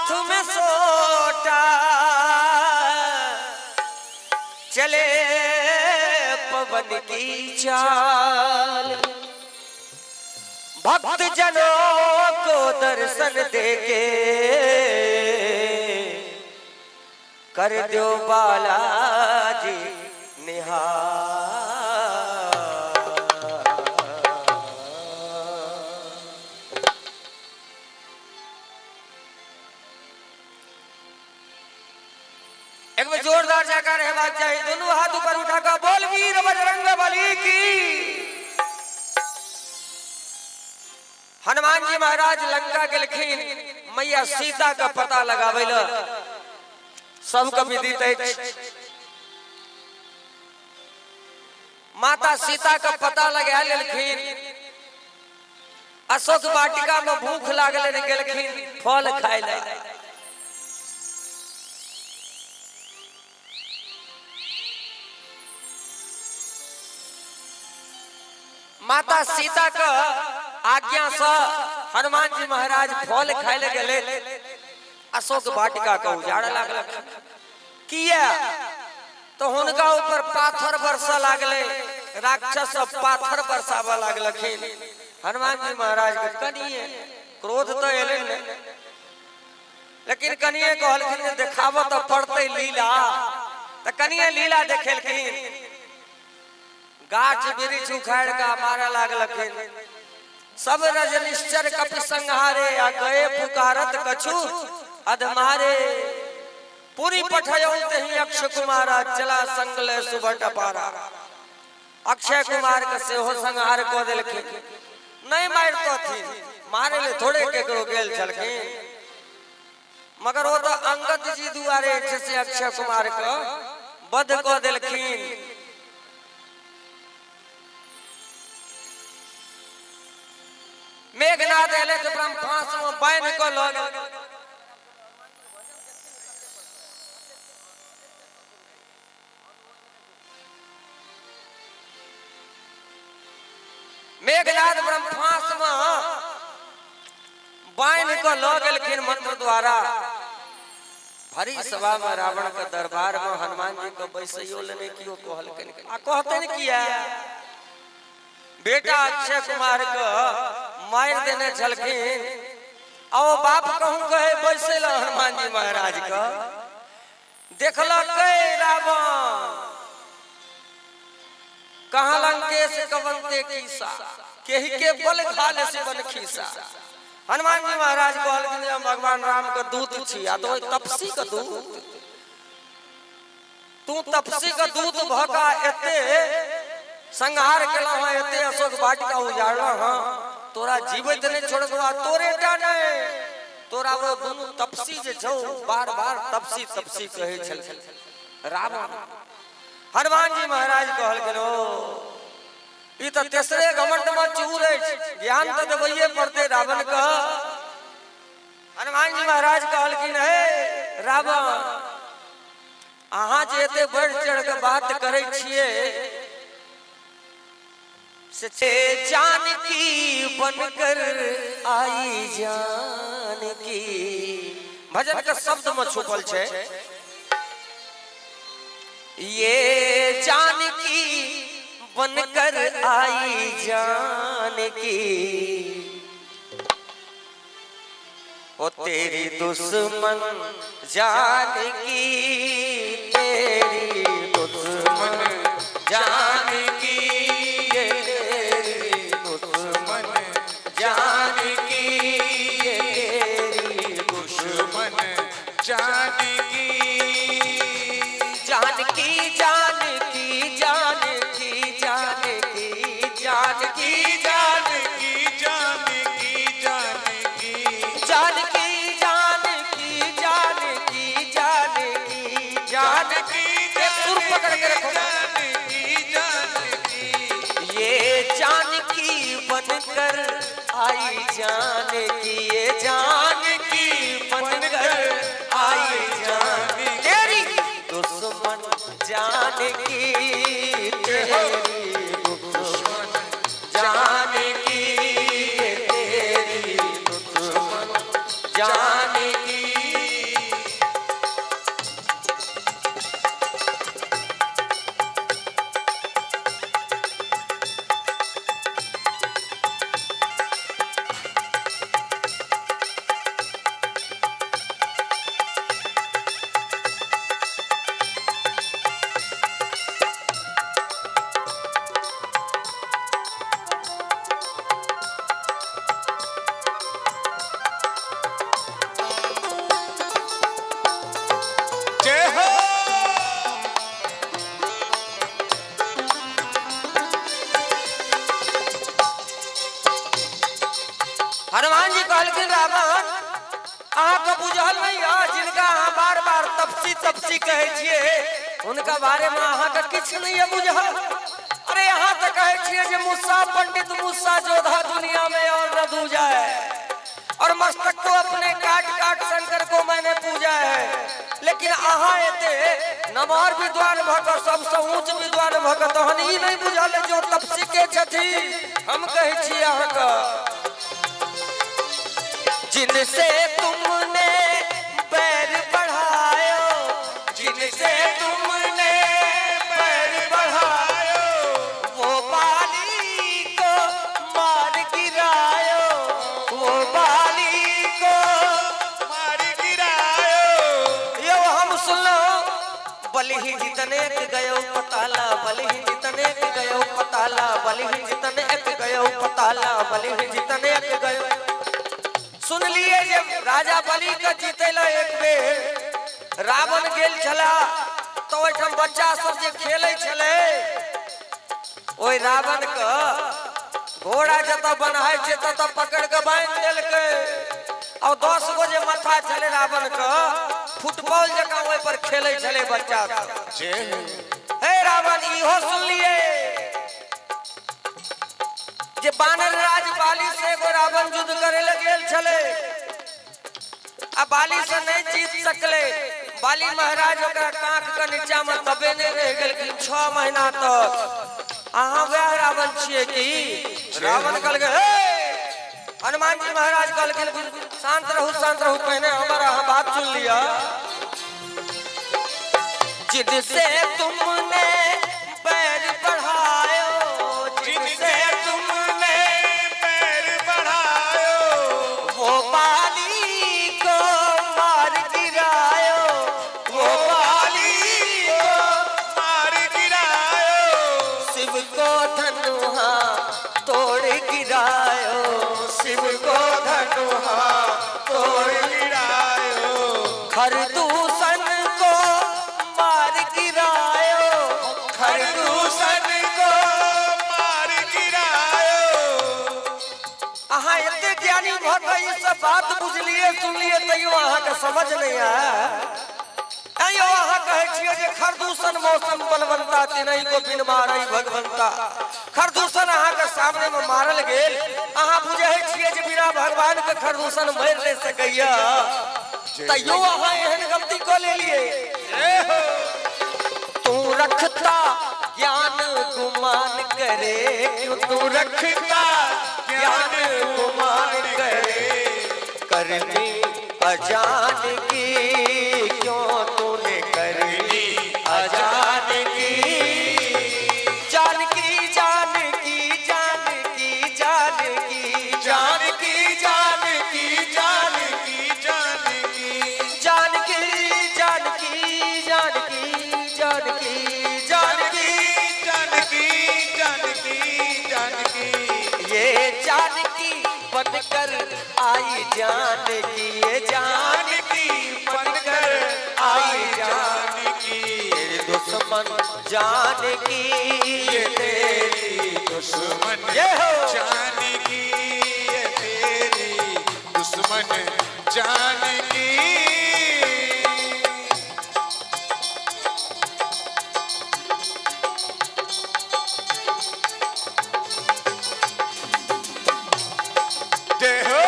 हाथ में सोटा, चले पवन की चाल। भक्त जनों को दर्शन देके कर दो बालाजी निहाल। एक बेर जोरदार जयकार हेबाक चाही, दुनू हाथ ऊपर उठा कऽ बोल वीर बजरंग बली की। हनुमान जी महाराज लंका गेलखिन मैया सीता का पता लगाबै ल। सबके विदित अछि, माता सीता का पता लगा लेलखिन। अशोक वाटिका में भूख लागल, गेलखिन फल खाय ले। माता सीता के आज्ञा से हनुमान जी महाराज फल खाय ले गेले। अशोक वाटिका के उजाड़ लागल। किया तो हुनका ऊपर पाथर बरसा लागले, राक्षस सब पाथर बरसाबऽ लागलखिन। हनुमान जी महाराज के कनिए क्रोध तो एलै ने, लेकिन कनिए कहलखिन जे देखाबऽ तऽ पड़तै लीला, तऽ कनिए लीला देखेलखिन। गाछ वृक्ष उखाड़ि कऽ मारऽ लागलखिन। सब रजनिश्चर कपि संहारे, आ गए पुकारत कछु अधमारे। पुरी पठयौ तही अक्ष कुमारा, चला संग ले सुभट अपारा। अक्षय कुमार के सेहो संहार कऽ देलखिन। नहि मारितथिन, मारे ले थोड़े केकरो गेल छलखिन, मगर ओ तऽ अंगद जी दुआरे जे से अक्षय कुमार के वध कऽ देलखिन। मेघनाथ एले तऽ ओकरा फांस में बान्हि कऽ लऽ गेल। मेघनाथ ब्रह्मफांस में बान्हि कऽ लऽ गेलखिन मंत्र द्वारा। भरी सभा में रावण के दरबार में हनुमान जी के बैसैयो ले नहि केओ कहलखिन। आ कहतनि किया, बेटा अक्षय कुमार के मारि देने छलखिन, आ ओ बाप कहूँ कहे बैसै लए हनुमान जी महाराज के। देखलकै रावण, कहाँ लंकेश कवंते कीसा, केही के बल घाल सिबन खीसा। हनुमान जी महाराज कहलखिन हम भगवान राम के दूत छी, आ तो तपसी के दूत, तू तपसी के दूत भऽ कऽ एते संहार केलहुँ हँ, एते अशोक वाटिका उजाड़लहुँ हँ, तोरा जीवैत नहि छोड़बौ। आ तोरे टा नहि, तोरा ओ दुनू तपसी जे छौ, बार बार तपसी तपसी कहै छलखिन रावण। हनुमान जी महाराज कहलखिन ओ ई तऽ तेसरे घमंड में चूर अछि, ज्ञान तऽ देबैये पड़तै रावण के। हनुमान जी महाराज कहलखिन हे रावण, अहाँ जे एते बढ़ि चढ़ि कऽ बात करै छियै से जानकी बनकर आई जानकी, भजन के शब्द में छुपल छै। ये जानकी बनकर आई जानकी, ओ तेरी दुश्मन जानकी, तेरी दुश्मन जानकी, तेरी दुश्मन जानकी, तेरी दुश्मन जानकी, जानकी जानकी जानकी जानकी जानकी जानकी जानकी जानकी जानकी जानकी जानकी जानकी जानकी एक सुर पकड़ के रखो। जानकी जानकी, ये जानकी बनकर आई जानकी, ये जानकी बनकर आई जानकी, तेरी दुश्मन जानकी, तेरी दुश्मन जानकी, तेरी दुश्मन जानकी। हनुमान जी कहलखिन रावण अहाँके बुझल नहीं है, जिनका अहाँ बार बार तपसी तपसी कहै छियै उनका बारे में अहाँके किछु नहीं है बुझल। अरे अहाँ तो कहै छियै जे मूसा पंडित मूसा जोधा दुनिया में और न दूजा है, और मस्तक को अपने काट काट शंकर को मैंने पूजा है, लेकिन अहाँ एते नमहर विद्वान भऽ कऽ सबसँ ऊँच विद्वान भऽ कऽ तहन ई नहीं बुझल जो तपसी के छथिन। हम कहै छी अहाँके जिनसे तुमने बैर बढ़ायो, जिनसे तुमने बैर बढ़ायो, वो बाली को मार गिरायो, वो बाली को मार गिरायो। यो हम सुनो बलि ही जितने गयो पताला, बलि ही जितने गयो पताला, बलि ही जितने गयो पताला, बलि ही जितने गयो। सुन लिए जे राजा बलि के जीते ला एक बेर रावण गेल छला तो ओहिठाम बच्चा सब जे खेले छले ओहि रावण के घोड़ा जतऽ बन्हाइ छै ततऽ पकड़ के बान्हि देलकै, और 10 गो जे माथा छले रावण के फुटबॉल जकाँ ओहि पर खेले छले बच्चा सब। हे रावण इहो सुन लिए जे बानर राज बाली से एगो रावण युद्ध करे ले गेल छले आ बाली से नहीं जीत सकले। बाली महाराज ओकरा कांख के नीचा में दबेने रह गेलखिन 6 महीना तक। अहाँ वएह रावण छियै की? रावण कहलकै हे हनुमान जी महाराज कहलखिन शांत रहू शांत रहू, पहिने हमर अहाँ बात सुन लिअ। जिनसे तुमने बैर बढ़ायो, जिनसे तुमने बैर बढ़ायो, वो बाली को मार गिरायो, वो बाली को मार गिरायो, शिव को धनुहा तोड़ गिरायो, शिव को धनुहा तोड़ गिरायो, खरदूषण को मार गिरायो, खरदूषण को मार गिरायो। अहाँ एते ज्ञानी भऽ कऽ ई सब बात बुझलिए सुनलिए तैयो अहाँके समझ नहीं आयल। तैयो अहाँ कहै छियै जे खरदूषण मौसम बलवंता तिनहि को बिन मारई भगवंता। खरदूषण अहाँके सामने में मारल गेल, अहाँ बुझै छियै जे बिना भगवान के खरदूषण मरि नहि सकैया, तैयो अहाँ एहन गलती कऽ लेलिए। तू रखता ज्ञान गुमान करे, क्यों तू रखता ज्ञान गुमान करे, करनी अजान की क्यों तूने करनी अजान की। जानकी जानकी जानकी जानकी जानकी जानकी जानकी जानकी जानकी जानकी जानकी जानकी जानकी जानकी जानकी जानकी। ये जानकी बनकर आई जानकी, ये जानकी बनकर आई जानकी, तेरे दुश्मन जानकी, ये तेरी दुश्मन ये हो जानकी, ये तेरी दुश्मन जानकी। जय हो।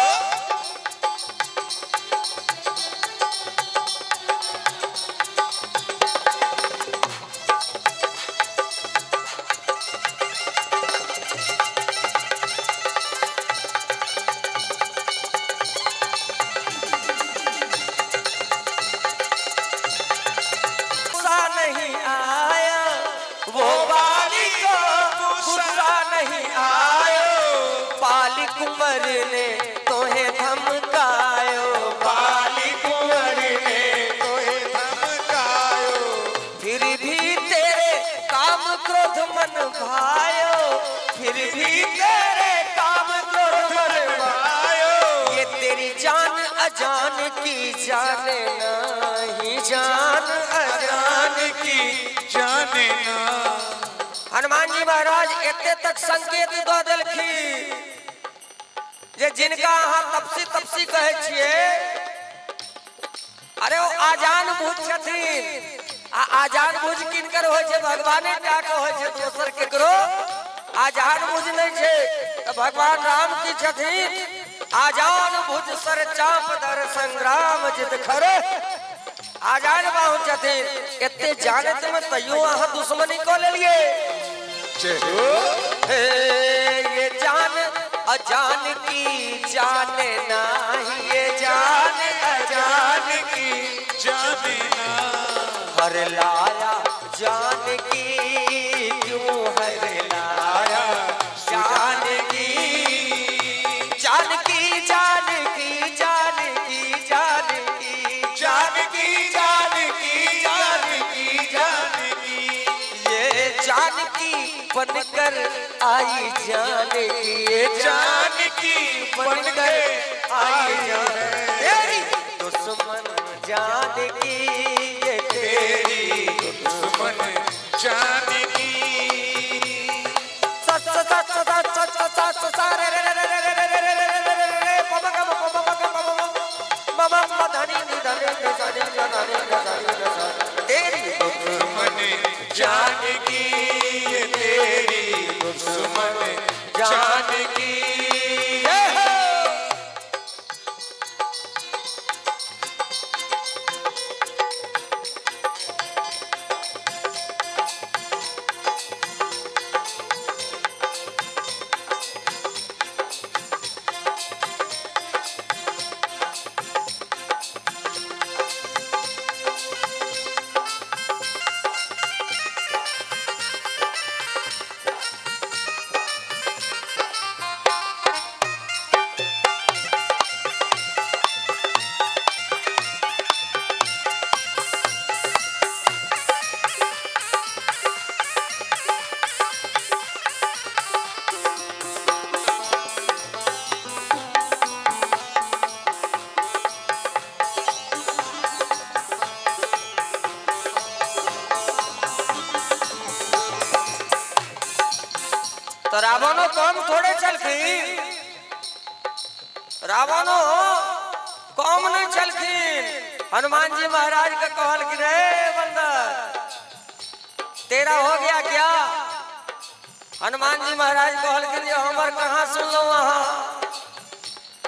गुस्सा नहीं आया वो बाली को, गुस्सा नहीं आयो, पाली कुंवर ने तोहे धमकायो, बाली कुंवर ने तोहे धमकायो, फिर भी तेरे काम क्रोध मन भायो, फिर भी तेरे काम क्रोध मन भायो, ये तेरी जान अजान की जाने नहीं, जान अजान की जाने ना। हनुमान जी महाराज एते तक संकेत दऽ देलखिन। जे जिनका अहाँ तपसी तपसी कहै छियै, अरे ओ आजान भुज छथिन। आ आजान भुज किनकर होइ छै? भगवाने टा के होइ छै, दोसर केकरो आजान भुज नहि छै। तऽ भगवान राम की छथिन? आजान भुज सर चाप दर संग्राम जित खर आजान बाहु छथिन। एते जानत में तैयो अहाँ दुश्मनी कऽ लेलियै। जय हो। हे ये जान अजान की जाने नाही, ये जान अजान की जाने ना। हर लाया जान की, क्यों हर लाया जान की, जान की जान की जान की जान की जान की जान की जान की जान की, ये जान की बनकर आई जान की, ये जान की बनकर आई जान तेरी दुश्मन जान की, ये तेरी दुश्मन जान की। सा सा सा सा सा सा सा सा सा रे रे रे रे रे रे रे रे रे रे रे रे प म ग म प म ग म म म म ध नि नि ध नि नि सा नि ध नि ध सा नि ध सा। तेरी दुश्मन जान की, ये तेरी दुश्मन जान की। जय हो। तो रावणो कम थोड़े छलखिन, रावणो कम नहीं छलखिन। हनुमान जी महाराज के कहलखिन, रे बंदर तेरा हो गया क्या? हनुमान जी महाराज कहलखिन जे हमर कहाँ सुनलहुँ अहाँ?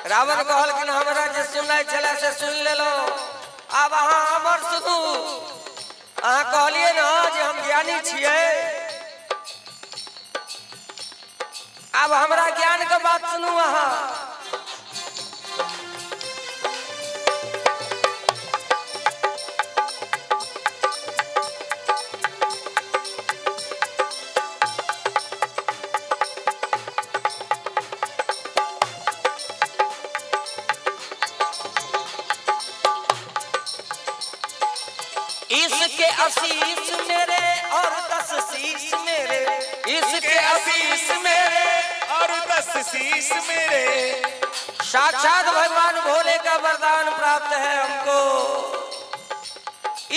रावण कहलखिन हमरा जे सुननाइ छलै से सुन लेलहुँ, आब अहाँ हमर सुनू। अहाँ कहलियै ने जे हम ज्ञानी छियै, आब हमरा ज्ञान के बात सुनू अहाँ। इसके आशीष मेरे और 10 शीश मेरे, इसके आशीष मेरे और 10 शीश मेरे। साक्षात भगवान भोले का वरदान प्राप्त है हमको।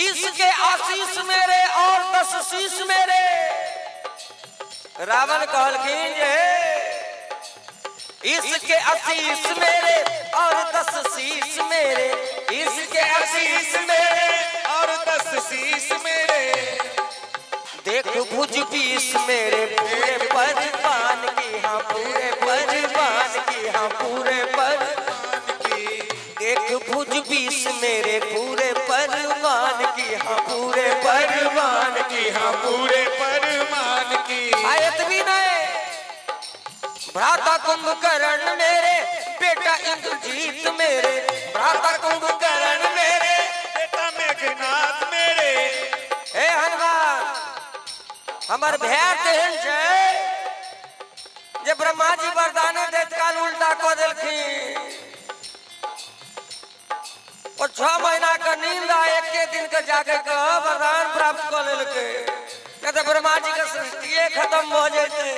इसके आशीष मेरे और 10 शीश मेरे। रावण कहलखिन जे इसके आशीष मेरे और 10 शीश मेरे, इसके आशीष मेरे और 10 शीश मेरे। देख भुज बीस मेरे पूरे परवान की, हाँ पूरे परवान की, हाँ पूरे परवान की। देख भुज बीस मेरे पूरे परवान की, हाँ पूरे परवान की, हाँ पूरे परवान की। आयत भी नहीं, भ्राता कुंभकर्ण मेरे, बेटा इंद्रजीत मेरे, भ्राता कुंभकर्ण मेरे, बेटा मेघनाथ मेरे। हे हनुमान, हमर भैया तेहन छै जे ब्रह्मा जी वरदान दैत काल उल्टा कऽ देलखिन। और 6 महीना के नींद आ 1 दिन के जागे के वरदान प्राप्त कऽ लेलकै, नहीं तऽ ब्रह्मा जी के सृष्टिए खत्म भऽ जेतै।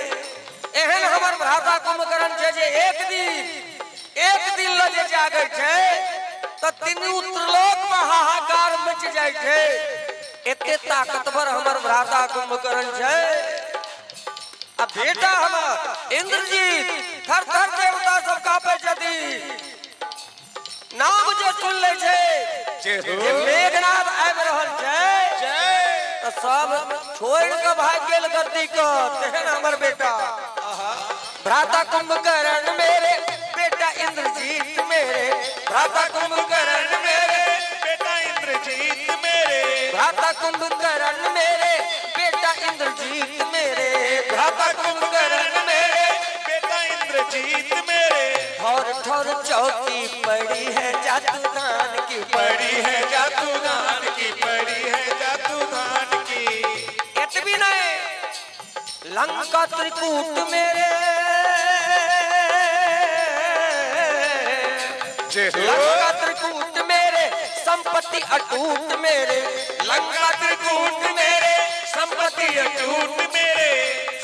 एहन हमर भ्राता कुंभकर्ण छै जे एक दिन ल जे जागे छै तऽ तीनू त्रिलोक में हाहाकार मच जाइ छै। एते ताकतवर हमर भ्राता कुंभकर्ण छै। आ बेटा हमर इंद्रजीत थर थर देवता सब कापै छथि। नाम जे सुन लै छै जे जे हो मेघनाथ आबि रहल छै जय तऽ सब छोड़ि कऽ भागि गेल गद्दी के, तेहन हमर बेटा। भ्राता कुंभकर्ण मेरे बेटा इंद्रजीत मेरे, भ्राता कुंभकर्ण मेरे बेटा इंद्रजीत मेरे, भ्राता कुंभकर्ण मेरे बेटा इंद्रजीत मेरे, भ्राता कुंभकर्ण मेरे बेटा इंद्रजीत मेरे। ठोर ठोर चौकी पड़ी है जातुदान की, पड़ी है जातुदान की, पड़ी है जातुदान की। एतबी नहीं, लंका त्रिकूट मेरे, जय हो लंका त्रिकूट मेरे संपत्ति अटूट मेरे, लंका त्रिकूट मेरे संपत्ति अटूट मेरे।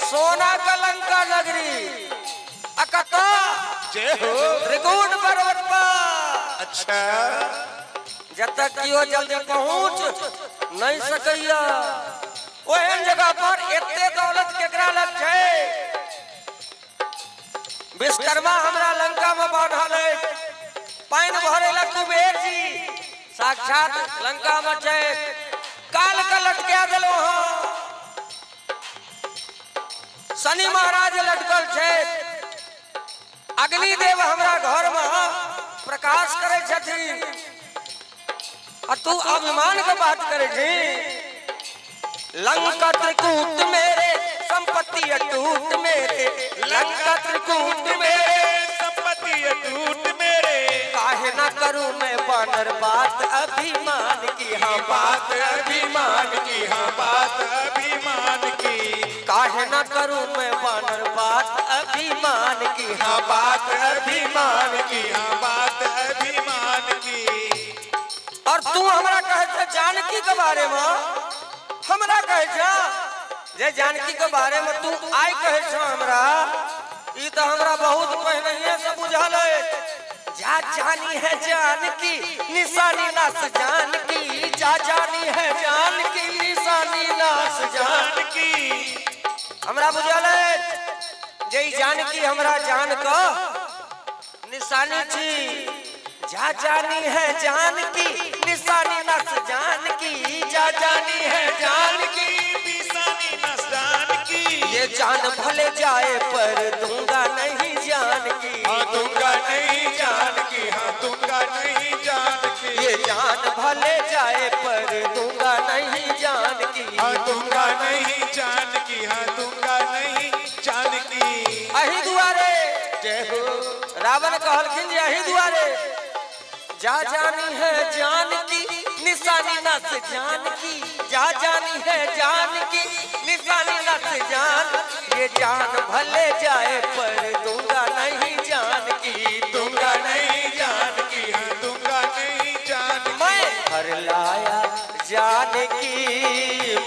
सोना का लंका नगरी अकता जय हो त्रिकूट पर्वत पर। अच्छा जब तक कियो जल्दी पहुंच नहीं सकैया ओहन जगह पर एते दौलत केकरा लग छै। विश्वकर्मा हमरा लंका में बांधल अछि, पानि भरे ला कुबेर जी साक्षात लंका में छै, काल के लटका देलहुं हँ, शनि महाराज लटकल छै, अग्निदेव हमरा घर में प्रकाश करै छथिन आ तू अभिमान के बात करे छी। लंका त्रिकूट मेरे संपत्ति अटूट मेरे, लंका त्रिकूट मेरे संपत्ति अटूट मेरे। काहे ना करूं मैं बानर बात अभिमान की, हाँ बात अभिमान की, हाँ बात अभिमान की। काहे ना करूं मैं बानर बात अभिमान की, हाँ बात अभिमान की, हाँ बात अभिमान की। और तू हमरा कहे छे जानकी के बारे में, हमरा कहे छे जे जानकी के बारे में तू आइ कहे छे हमरा, ई तो हमरा बहुत पहिनहिए से बुझल अछि। जा जानी है जानकी निशानी नास जानकी, जा जानी है जानकी निशानी नास जानकी। हमरा बुझल अछि जे ई जानकी हमरा जान के निशानी छी। जा जानी है जानकी निशानी नस जानकी, जा जानी है जानकी निशानी नस जानकी। ये जान भले जाए पर दूंगा नहीं जानकी, हाँ दूंगा नहीं जानकी, हाँ दूंगा नहीं जानकी। ये जान भले जाए पर दूंगा नहीं जानकी, हाँ दूंगा नहीं जानकी, हाँ दूंगा नहीं जानकी। अही दुआरे जय हो रावण कहलखिन जे अही दुआरे जा जानी है जानकी निशानी नस जानकी, जा जानी है जानकी निशानी नस जान, ये जान भले जाए पर दूंगा नहीं जानकी, दूंगा नहीं जानकी, हाँ दूंगा नहीं जानकी। मैं हर लाया जानकी,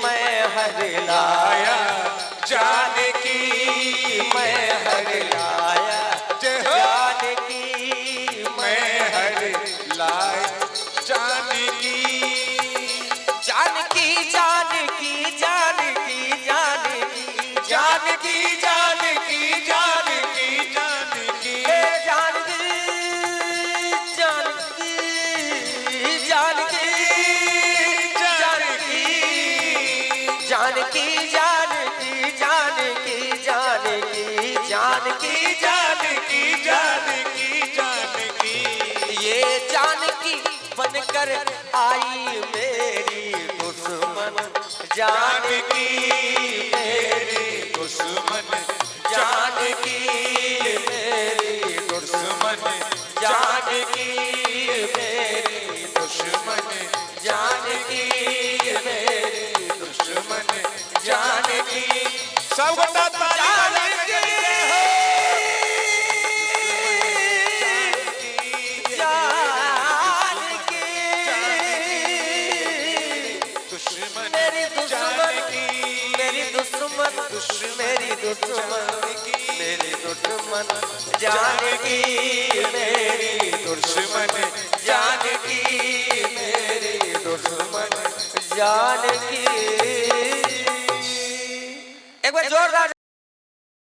मैं हर लाया जानकी, मैं हर लाया जय हो जानकी, मैं हर लाया जानकी। जानकी जानकी जानकी जानकी जानकी जानकी जानकी जानकी जानकी जानकी जानकी जानकी जानकी जानकी जानकी जानकी जानकी जानकी जानकी। ये जानकी बनकर आई मेरी दुश्मन, जानकी मेरी दुश्मन, जानकी मेरी दुश्मन, जानकी मेरी दुश्मन, जानकी मेरी दुश्मन, जानकी। सब गोटा ताली बजा के जय हो। जानकी दुश्मन मेरी दुश्मन, जानकी मेरी दुश्मन, मेरी दुश्मन, मेरी दुश्मन जानकी मेरी दुश्मन, जानकी मेरी दुश्मन, जानकी।